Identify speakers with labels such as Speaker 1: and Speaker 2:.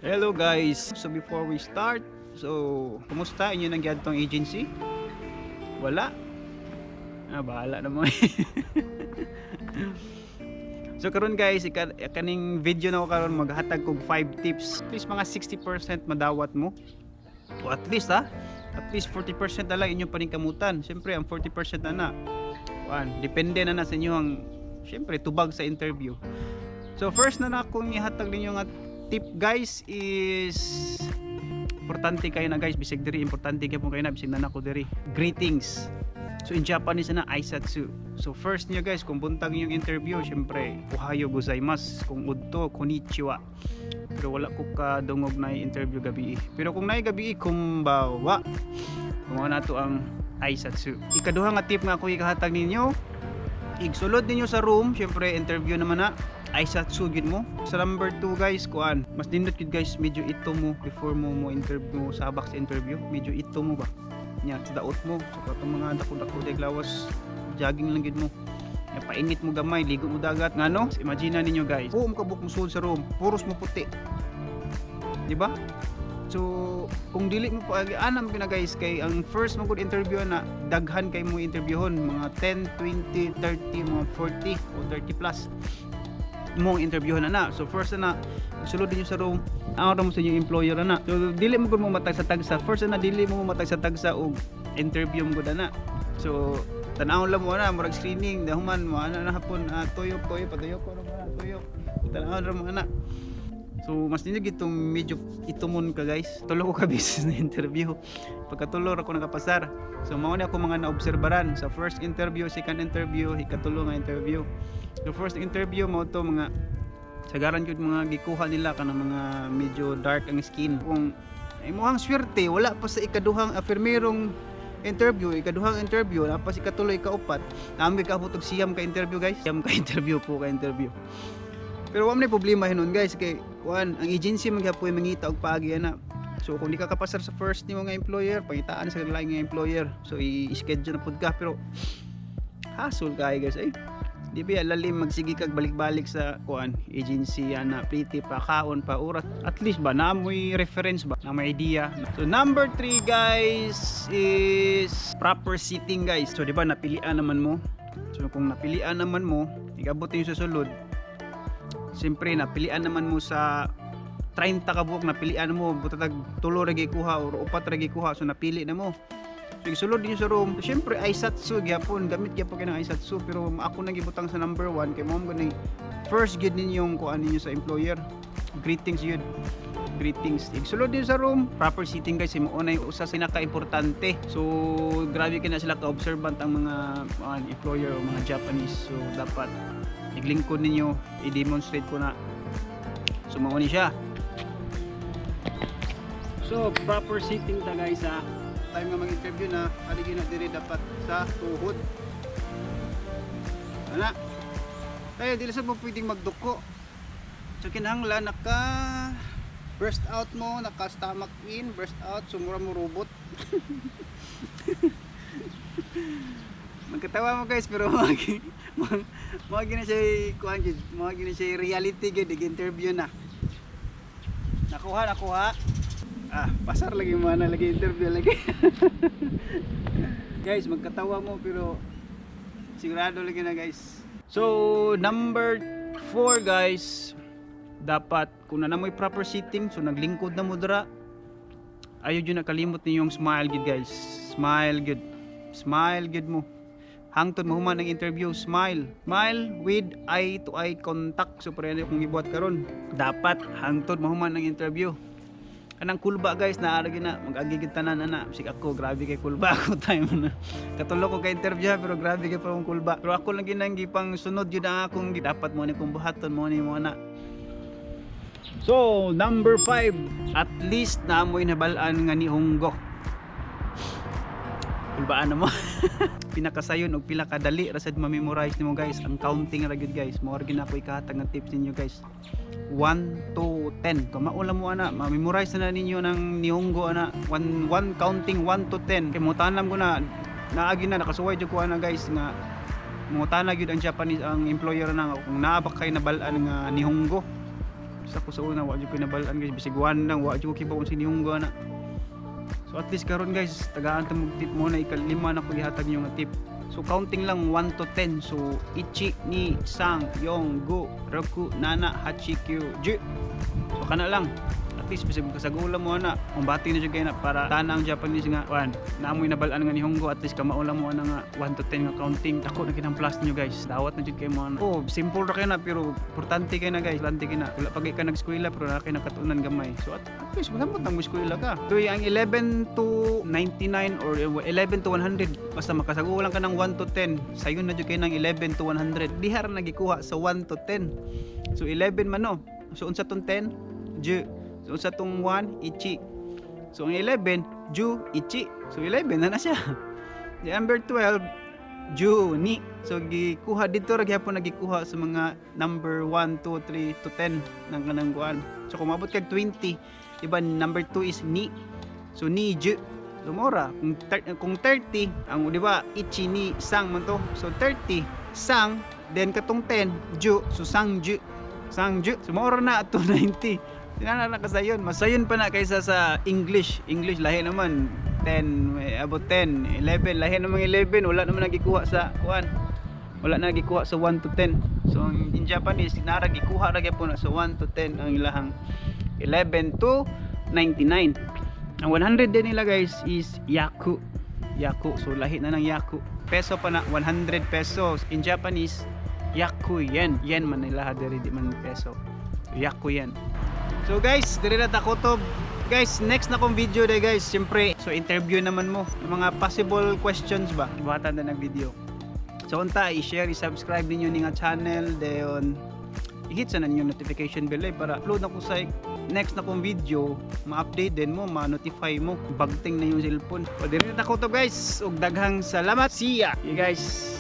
Speaker 1: Hello guys! So before we start, so kumusta inyo nang tong agency? Wala? Ah, bahala na mo. So karon guys, kaning video na ko karon, maghatag kog 5 tips. At least mga 60% madawat mo. O at least ha, at least 40% na lang inyong paningkamutan. Siyempre ang 40% na na. Kuan, depende na na sa inyo ang siyempre tubag sa interview. So first na na akong ihatag ninyo nga tip guys is importante kayo na guys, bisag diri importante kaayo po kayo na bisag na nako diri. Greetings. So in Japanese na aisatsu. So first niyo guys, kung buntag yung interview, syempre ohayo gozaimasu, kung udto, konnichiwa. Pero wala ko kadungog na interview gabi. Pero kung naay gabi, konbanwa. Mao na to ang aisatsu. Ikaduha nga tip nga ako ikahatag ninyo, igsulod ninyo sa room, syempre interview naman na, aisatsu gid mo. Sa number 2 guys, kuan, mas nindot gid guys, medyo ito mo before mo mo interview, sabak sa interview, medyo ito mo ba. Nya, daot mo, so katong mga dako-dako dag lawas, jogging lang gid mo. Nya, painit mo gamay, ligo mo dagat. Ngano? Imagine na ninyo guys, buo mo kabuk mo sulod sa room, puros mo puti. Di ba? So, kung dili mo pa anam na guys, kay ang first mo good interview na daghan kay mo interviewhon, mga 10, 20, 30, mga 40 o 30 plus mo ang interviewhon na na. So first na sulod ninyo sa room, ang mo sa inyong employer na. So dili mo gud mo matag sa tagsa. First na dili mo matag sa tagsa og interview mo gud na. So tan-awon lang mo na, murag screening, dahuman mo ana na hapon, ah, tuyok tuyok patuyok ko na tuyok. Tan-awon ra mo ana. So mas ninyo gitong medyo itumon ka guys. Tulo ko ka beses na interview. Pagkatulo ra ko nakapasar. So mao ni ako mga naobserbaran sa first interview, second interview, ikatulo nga interview. The first interview mo to mga sagaran gyud mga gikuha nila kanang mga medyo dark ang skin. Kung imuhang swerte, wala pa sa ikaduhang afirmerong interview, ikaduhang interview, na pa sa ikatulo, ikaupat. Naami ka og siyam ka interview guys. Siyam ka interview po ka interview. Pero wa man problema hinon guys, kay kuan, ang agency man gyapon mangita og paagi ana. So kung di ka kapasar sa first nimo nga employer, pangitaan sa laing nga employer. So i-schedule na pud ka, pero hassle kay guys eh. Di ba lalim magsige kag balik-balik sa kuan agency ana, pretty pa kaon pa oras. At least ba na mo'y reference ba, na may idea. So number 3 guys is proper seating guys. So di ba napilian naman mo? So kung napilian naman mo, igabot niyo sa sulod. Siyempre napilian naman mo sa 30 ka buok, napilian mo, butatag tulo ra kuha or upat ra kuha, so napili na mo. So sulod niyo sa room, siyempre aisatsu gyapon, gamit gyapon kay ng aisatsu, pero ako nang gibutang sa number 1 kay mo gani first gyud ninyong kuan ninyo sa employer. Greetings yun. Greetings. Igsulod niyo sa room, proper seating guys, mo unay usa sa pinaka-importante. So grabe kay na sila ka-observant ang mga employer o mga Japanese. So dapat iglingkod ninyo, i-demonstrate ko na. So mao ni siya. So proper seating ta guys ha. Time nga mag-interview na, aligi na diri dapat sa tuhod. Ana. Kaya dili sa mo pwedeng magduko. So kinahanglan naka burst out mo, naka stomach in, burst out, so mura mo robot. Magkatawa mo guys, pero mao na siya kuan gid, mao na siya reality gid interview na. Nakuha, nakuha. Ah, pasar lagi mo na lagi interview lagi. Guys, magkatawa mo pero sigurado lagi na guys. So, number 4 guys, dapat kung na mo'y proper seating, so naglingkod na mo dira. Ayaw jud nakalimot ninyong smile gid guys. Smile gid. Smile gid mo. Hangtod mahuman ang interview, smile. Smile with eye to eye contact. So pareho kung ibuhat karon. Dapat hangtod mahuman ang interview. Kanang kulba guys, naa ra gyud na mag-agi gid tanan ana. Bisag ako, grabe kay kulba ako time na. Katulo ko kay interview pero grabe kay pa akong kulba. Pero ako lang ginang gipang sunod yun ang akong dapat mo ni kong buhaton mo ni mo na. So, number 5, at least na mo'y nabal-an nga Nihongo. Kulbaan na mo. Pinakasayon og pila kadali ra sad ma-memorize nimo guys ang counting ra gyud guys. Mao ra gyud ako ikahatag ng tips ninyo guys. 1 to 10. Kung maula mo ana, ma-memorize na ninyo ng Nihongo ana. 1 1 counting 1 to 10. Kay mo tanam ko na naagi na nakasuway jud ko ana guys nga mangutana gyud ang Japanese, ang employer na nga kung naa ba kay nabal-an nga Nihongo. Sa ako sa una, wa jud ko nabal-an, guys, bisig 1 lang, wa jud ko kibaw unsa Nihongo na. So at least karon, guys, tagaan ta mo tip mo na ikalima na ko ihatag niyo nga tip. So counting lang 1 to 10. So ichi, ni, san, yon, go, roku, nana, hachi, kyu, ju. So kana lang. At least bisag kasagula mo ana, kung bati na jud kay na para tanang Japanese nga kuan, naamoy nabal-an nga Nihongo, at least kamao lang mo ana nga 1 to 10 nga counting. Dako na kinang plus niyo, guys. Dawat na jud kay mo ana. Oh, simple ra kay na pero importante kay na, guys. Importante kay na. Wala pa kay ka nag-eskwela pero naa kay nakatunan gamay. So at least masamot nang eskwela ka. So ang 11 to 99 or 11 to 100, basta makasagulan ka ng 1 to 10, sayon na jud kay ng 11 to 100. Diha ra nagikuha sa 1 to 10. So 11 man, no. So unsa tong 10? Ju. So unsa tong 1? Ichi. So ang 11, ju ichi. So 11 na na siya. The number 12, ju ni. So gikuha dito ra gyapon, nagikuha sa mga number 1, 2, 3 to 10 ng kanang kuan. So kung maabot kag 20, di ba number 2 is ni. So ni ju. So mora kung 30 ang, di ba, ichi ni san man to. So 30 san, then katong 10 ju, so san ju, san ju. So mora na ato 90. Tinana na kasayon. Masayon pa na kaysa sa English. English lahi naman 10, may abot 10, 11, lahi naman 11, wala naman nagikuha sa kuan. Wala na nagikuha sa 1 to 10. So ang in Japanese, nara gikuha ra gyapon na sa 1 to 10 ang ilahang 11 to 99. Ang 100 din nila, guys, is hyaku. Hyaku. So lahi na ng yaku. Peso pa na 100 pesos. In Japanese, hyaku yen. Yen man nila diri, di man peso. So, hyaku yen. So guys, diri na ta kutob. Guys, next na kong video day, guys, siyempre, so interview naman mo. Yung mga possible questions ba? Buhatan na ng video. So unta, i-share, i-subscribe ninyo ni nga channel, dayon i-hit sa ninyo notification bell eh, para upload na ko sa next na kong video, ma-update din mo, ma-notify mo, bagting na yung cellphone. O diri na ta kutob, guys, ug daghang salamat. See ya. You guys.